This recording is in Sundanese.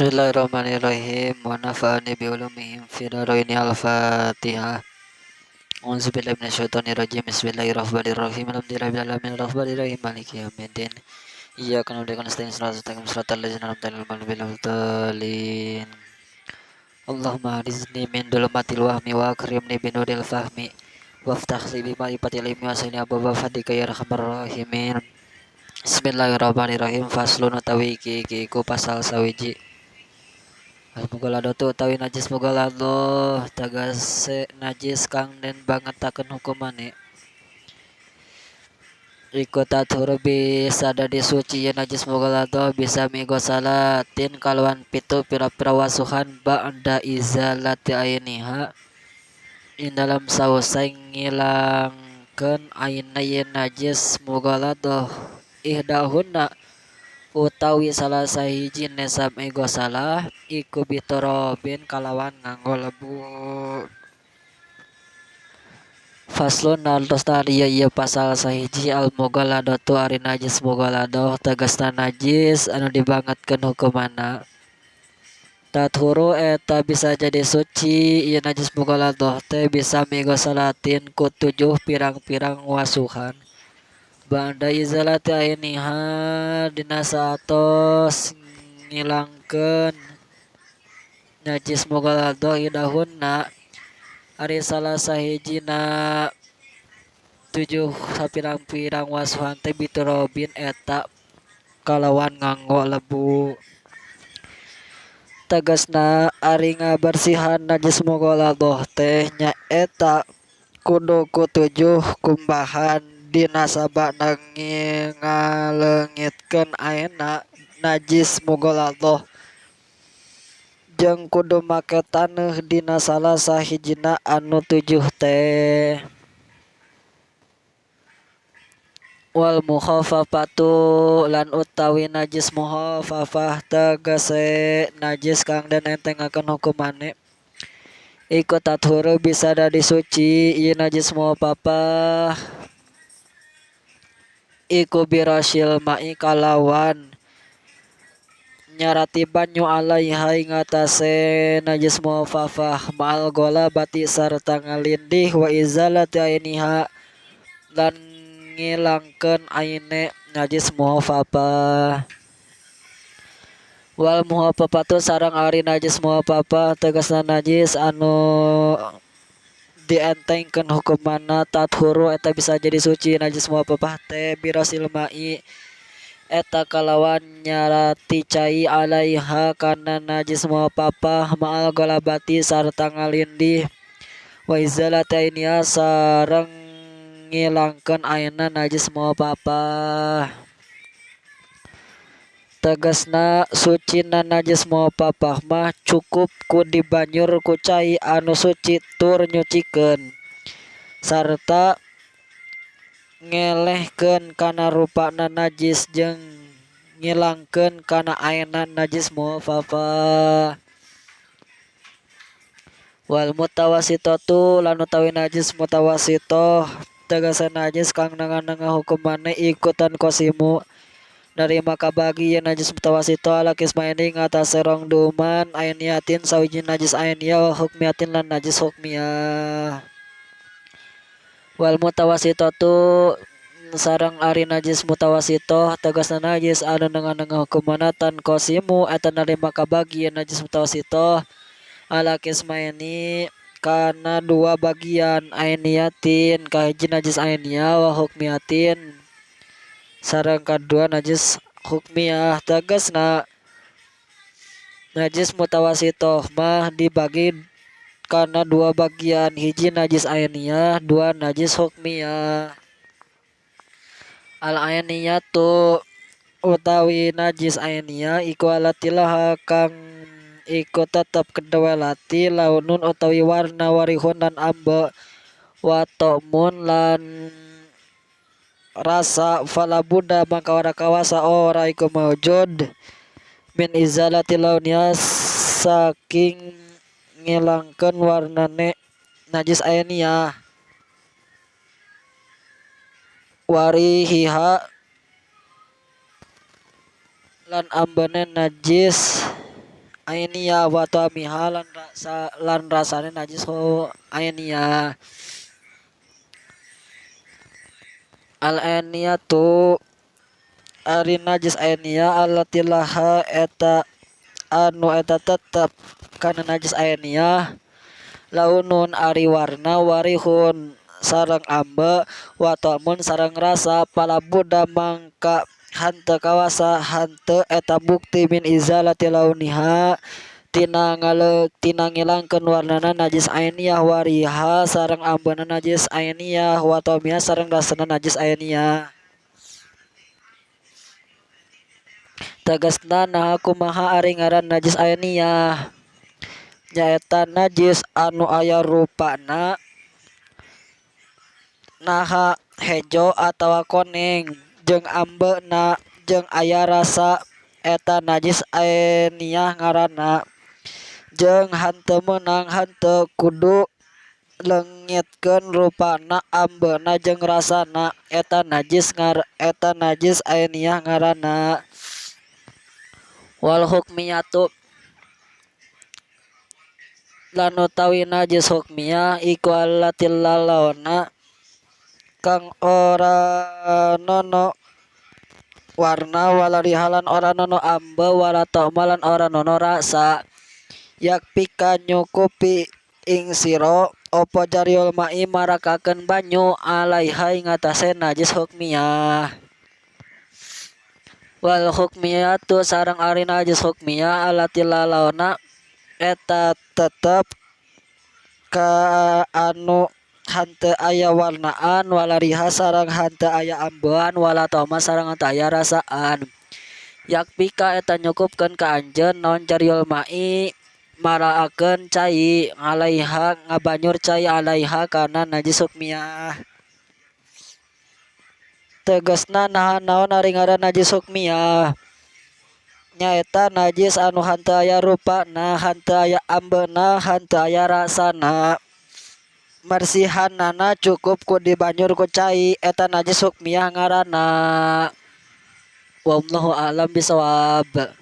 Bismillahirrahmanirrahim. Wa nafa'ani bi ulumihim fi dharaini. Al-Fatihah. A'udzubillahi minasyaitonirrajim. Bismillahirrahmanirrahim. Alhamdulillahirabbil alamin arrahmanirrahim maliki yaumiddin. Iyyaka na'budu wa iyyaka nasta'in. Ihdinas mustaqim siratal ladzina an'amta 'alaihim ghairil maghdubi. Allahumma arizni min dhulumatil wahmi wa akrimni bi nuril fahmi waftah li bi ma'rifatil ilmi wa sahli abwaaba fadlika ya arhamar rahimin. Bismillahirrahmanirrahim. Faslun utawi iki iki iku pasal sawiji. Al mughalladhatu utawi najis mughalladhah tagase najis kang den bangetaken hukumane iku tathuru bisa dadi suci yen najis mughalladhah bisa migosalatin kalawan pitu pira-pira wasuhan ba'da izalati ainiha ing dalem sause ngilangkeun aina yen najis mughalladhah ihdahunna utawi salah sahijine sab'i ghosalah iku biturabin kalawan nganggo lebu. Faslun nartosna ari ieu pasal sahiji. Al mughalladhatu ari najis mughalladhah tegasna najis anu dibangetkeun hukumanna tathuru eta bisa jadi suci ieu najis mughalladhah teh bisa migosalatin ku tujuh pirang-pirang wasuhan ba'da izalati ainiha dina saatos ngilangkeun najis mughalladhah ihdahunna ari salah sahijina tujuh sapirang-pirang wasuhan teh biturabin eta kalawan nganggo lebu. Tegasna ari ngabersihan najis mughalladhah teh nyaeta kudu ku tujuh kumbahan dina sabana ngaleungitkeun aena najis mughalladhah jeung kudu make taneuh dina salah sahijina anu tujuh teh. Wal mukhaffafatu lan utawi najis mukhaffafah tegese najis kang den entengakeun hukumane iku tathuru bisa dadi suci ieu najis mukhaffafah iku birasyil ma'i kalawan nyarati banyu alaiha ing atase najis mukhaffafah ma'al ghalabati sarta ngalindih wa izalati ainiha lan ngilangkeun aine najis mukhaffafah. Wal mukhaffafatu sareng ari najis mukhaffafah tegasna najis anu dientengkeun hukumanna tathuru eta bisa jadi suci najis mukhaffafah teh birasyil ma'i eta kalawan nyarati cai alaiha kana najis mukhaffafah ma'al ghalabati sarta ngalindih wa izalati ainiha sareng ngilangkeun aina najis mukhaffafah. Tegasna sucina najis mukhaffafah mah cukup ku dibanyur ku cai anu suci tur nyucikeun sarta ngelehkeun kana rupana najis jeung ngilangkeun kana aena najis mukhaffafah. Wal mutawassithatu lan utawi najis mutawassithah tegese najis kang nengah-nengah hukumane iku tanqasimu narima kabagi yen najis mutawassithah ala qismaini ing atase rong duman ainiyatin sawiji najis ainiyah wa hukmiyatin lan najis hukmiyah. Wal mutawassithatu sareng ari najis mutawassithah tegasna najis anu nengah-nengah hukumana tanqasimu eta narima kabagi yen najis mutawassithah ala qismaini kana dua bagian ainiyatin kahiji najis ainiyah wa hukmiyatin sareng kadua najis hukmiyah. Tegasna najis mutawassithah mah dibagi kana dua bagian hiji najis ainiyah dua najis hukmiyah. Al ainiyatu utawi najis ainiyah iku allati laha kang iku tetep kedewe lati launun utawi warna warihun lan ambe wa ta'mun lan rasa fala budda mangka ora kawasa ora iku maujud min izalati launiha saking ngilangkeun warnane najis ainiyah warihiha lan ambene najis ainiyah wa ta'miha lan rasa lan rasane najis ainiyah. Al ainiyatu ari najis ainiyah allati laha eta anu eta tetep kana najis ainiyah launun ari warna warihun sareng ambe wa ta'mun sareng rasa fala budda mangka henteu kawasa henteu eta bukti min izalati launiha tina ngilangkeun warnana najis ainiyah wariha sareng ambeuna najis ainiyah wa ta'miha sareng rasana najis ainiyah. Tegasna naha kumaha ari ngaran najis ainiyah nyaeta najis anu aya rupana naha hejo atawa koneng jeung ambeuna jeung aya rasa eta najis ainiyah ngaranna jeung henteu meunang henteu kudu leungitkeun rupana ambeuna jeung rasana eta najis ainiyah ngaranna. Wal hukmiyatu lan utawi najis hukmiyah iku allati lalaona kang ora nono warna wala riha lan ora nono ambe wala ta'ma lan ora nono rasa yakpika nyukupi ing sira apa jaryul ma'i marakakeun banyu alaiha ing atase najis hukmiyah. Wal hukmiyatu sareng ari najis hukmiyah allati lalaona eta tetep ka anu henteu aya warnaan wala riha sareng henteu aya ambean wala ta'ma sareng henteu aya rasaan yakpika eta nyukupkeun ka anjeun naon jaryul ma'i maraakeun cai alaiha ngabanyur cai alaiha kana najis hukmiyah. Tegasna naha naon ari ngaran najis hukmiyah nyaeta najis anu henteu aya rupana henteu aya ambeuna henteu aya rasana mersihanana cukup ku dibanyur ku cai eta najis hukmiyah ngaranna. Wallahu a'lam bisawab.